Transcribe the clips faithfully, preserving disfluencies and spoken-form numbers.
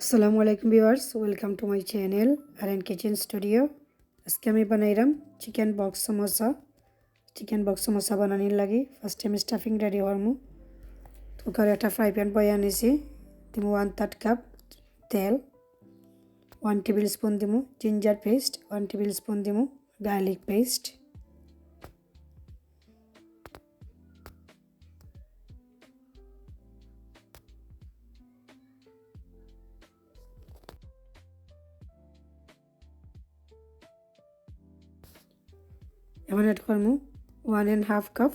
আসসালামু আলাইকুম viewers, welcome to my channel R N Kitchen Studio। আজকে আমি বানাইরাম chicken box samosa. Chicken box samosa বানানির লাগি first আমি stuffing ready করমু। কুকারে একটা ফ্রাই প্যান বয়া নিছি, দিমু ওয়ান থার্ড কাপ তেল, ওয়ান টেবিল স্পুন দিমু ginger paste, one tablespoon দিমু গার্লিক পেস্ট। এখন অ্যাড করমু one and half cup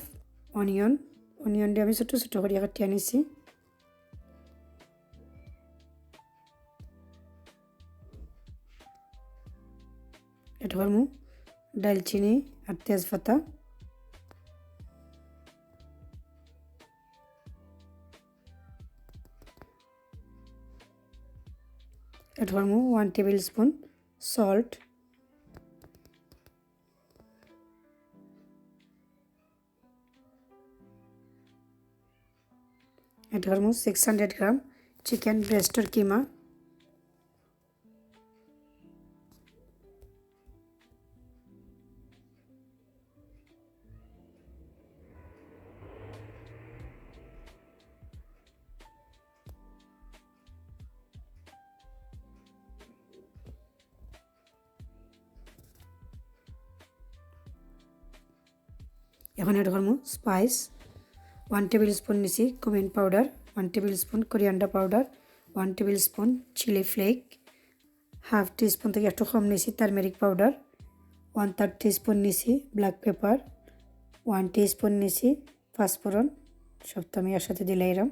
onion. অনিয়নটা আমি ছোট ছোট করিয়া কাটিয়া নিছি। অ্যাড করমু দারচিনি আর তেজপাতা। অ্যাড করমু one tablespoon salt. Add করমু সিক্স হান্ড্রেড গ্রাম চিকেন ব্রেস্টর কিমা। এখন অ্যাড করমু স্পাইস, ওয়ান টেবিল স্পুন নিছি cumin powder, one tablespoon coriander powder, one tablespoon chilli flake, half teaspoon থাকি একটু কম নিছি turmeric powder, one third teaspoon নিছি black pepper, one teaspoon নিছি পাঁচফোড়ন। সব তো আমি একসাথে দিলাইরাম।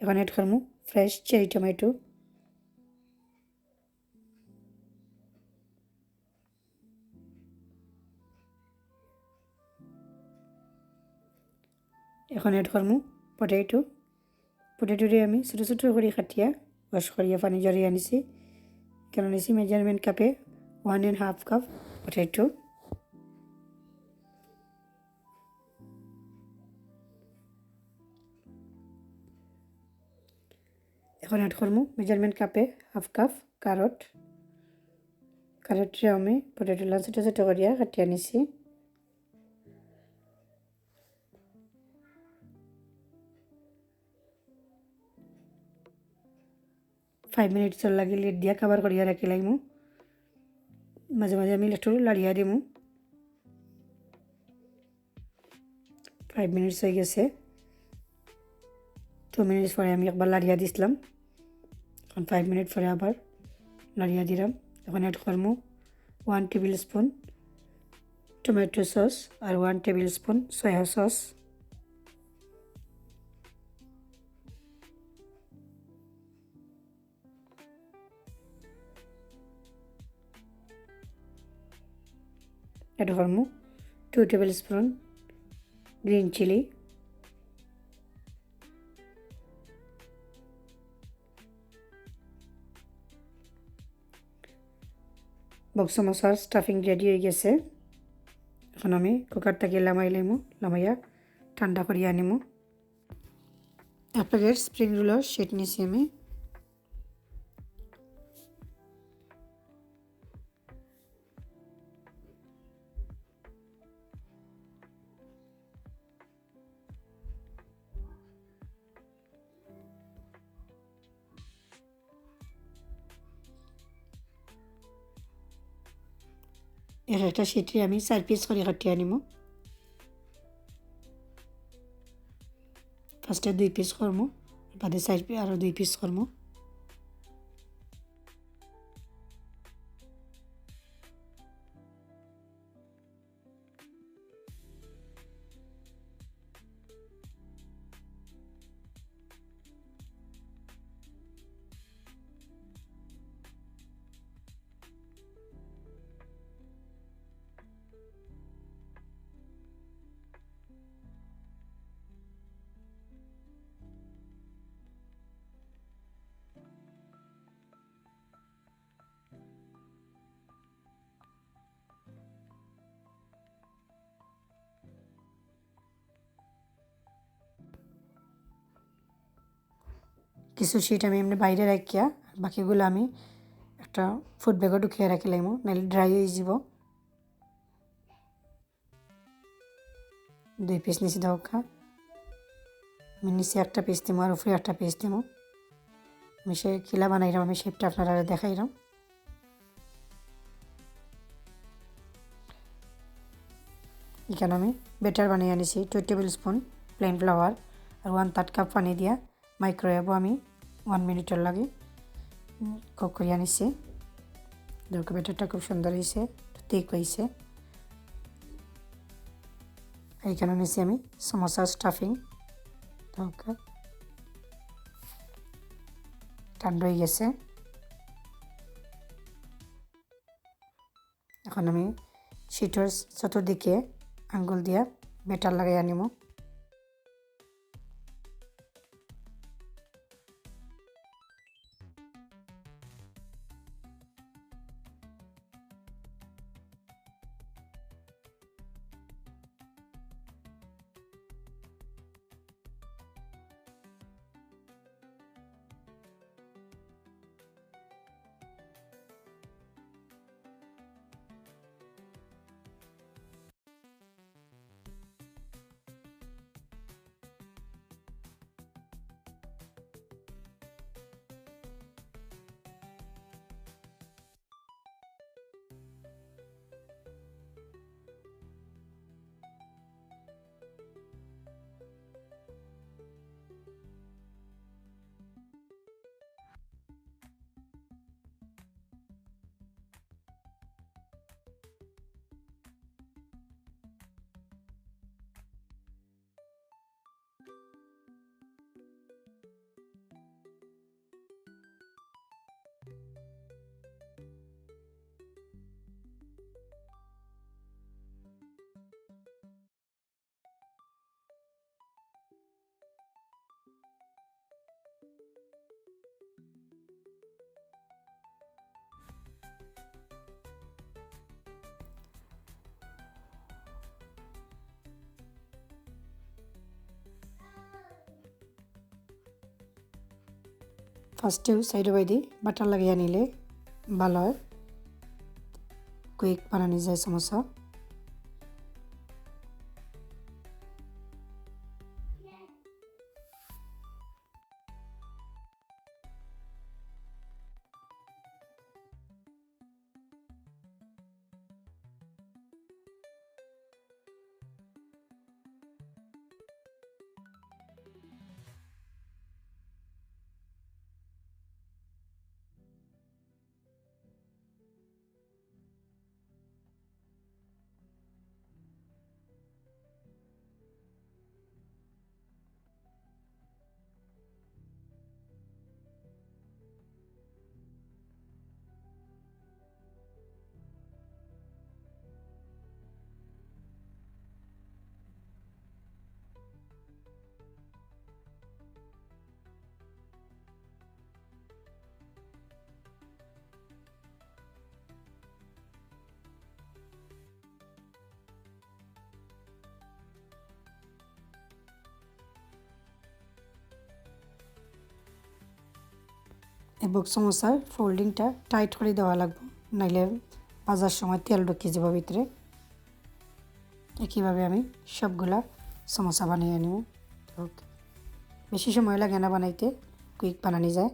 এখন অ্যাড করমু ফ্রেশ চেরি টমেটো। এখন অ্যাড করমু পটেটো। পটেটোরে আমি ছোট ছোট করি কাটিয়া ওয়াশ করিয়া পানি ঝরিয়া নিছি। এখানো নিছি মেজারমেন্ট কাপে one and half cup potato. এখন অ্যাড করমু মেজারমেন্ট কাপে হাফ কাপ কারট। কারটরে আমি পটেটো লান ছোট ছোট করিয়া কাটিয়া নিছি। ফাইভ মিনিটসর লাগি লিড দিয়া কভার করিয়া রাখিলাইমু। মাঝে মাঝে আমি একটু লাড়িয়া দিমু। ফাইভ মিনিটস অই গেছে। টু মিনিটস পরে আমি একবার লাড়িয়া দিছলাম। এখন ফাইভ মিনিট পরে আবার লাড়িয়া দিলাম। এখন অ্যাড করমু one tablespoon tomato sauce আর one tablespoon soya sauce. Add করমু two tablespoon green chilli. Box সমোসার স্টাফিং রেডি অই গেছে। এখন আমি কুকার থাকি লামাই লইমু, লামাইয়া ঠান্ডা করিয়া আনিমু। এক প্যাকেট স্প্রিং রোলর শিট নিছি আমি। এক একটা শিটরে আমি চাইর পিস করি কাটিয়া নিমু। ফার্স্টে দুই পিস করমু, বাদে চাইর পি-, আরো দুই পিস করমু। কিছু sheet আমি এমনে বাইরে রাখিয়া, বাকিগুলা আমি একটা food bag-ও ঢুকিয়া রাখিলাইমু, নাইলে dry অইযিবো। দুই piece নিছি দেখউক্কা। আমি নিচে একটা piece দিমু আর উপরে একটা piece দিমু। আমি সে কিলা বানাইরাম, আমি shape-টা আপনারারে দেখাইরাম। এখানো আমি batter বানাইয়া নিছি, two tablespoon plain flour আর one third cup পানি দিয়া microwave-ও আমি one minute-র লাগি, উম, cook করিয়া নিছি। দেখউক্কা, batter-টা খুব সুন্দর অইছে, thick অইছে। আর এখানো নিছি আমি সমোসার stuffing। দেখউক্কা, ঠান্ডা অইগেছে। এখন আমি sheet-র চতুর্দিকে আঙ্গুল দিয়া batter লাগাইয়া নিমু। First-এ side-ও বাইদি butter লাগাইয়া নিলে ভালা অয়, quick বানানি যায় সমোসা। এবং সমোসার folding-টা tight করি দেওয়া লাগবো, নাইলে ভাজার সময় তেল ঢুকি যাবো ভিতরে। একইভাবে আমি সবগুলা সমোসা বানিয়ে নিব। Okay, বেশি সময় লাগে না বানাইতে, quick বানানি যায়।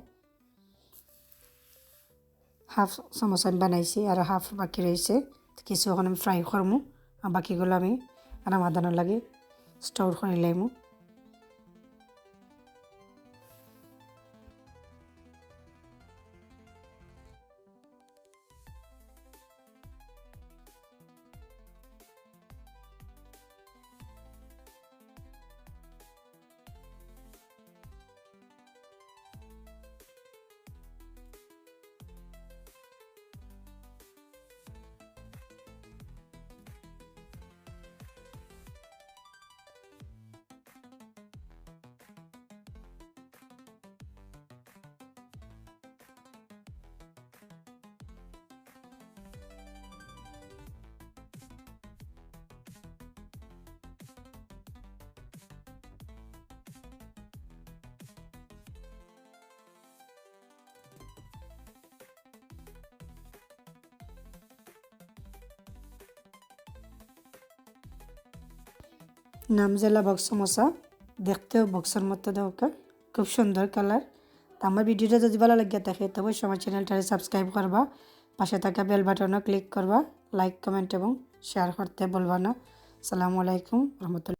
Half সমোসা আমি বানাইছি, আর half বাকি রইছে। কিছু এখন আমি fry করমু, আর বাকিগুলা আমি রামাদানর লাগি store করি লাইমু। নাম যেলা বক্স সমোসা, দেখতেও বক্সর মতো দেউক্কা, খুব সুন্দর কালার। তো আমার ভিডিওটা যদি ভালা লাগিয়া থাকে, তো অবশ্যই আমার চ্যানেলটারে সাবস্ক্রাইব করবা, পাশে থাকা বেল বাটনও ক্লিক করবা, লাইক, কমেন্ট এবং শেয়ার করতে ভুলবা না। আসসালামু আলাইকুম রহমতুল্লাহ।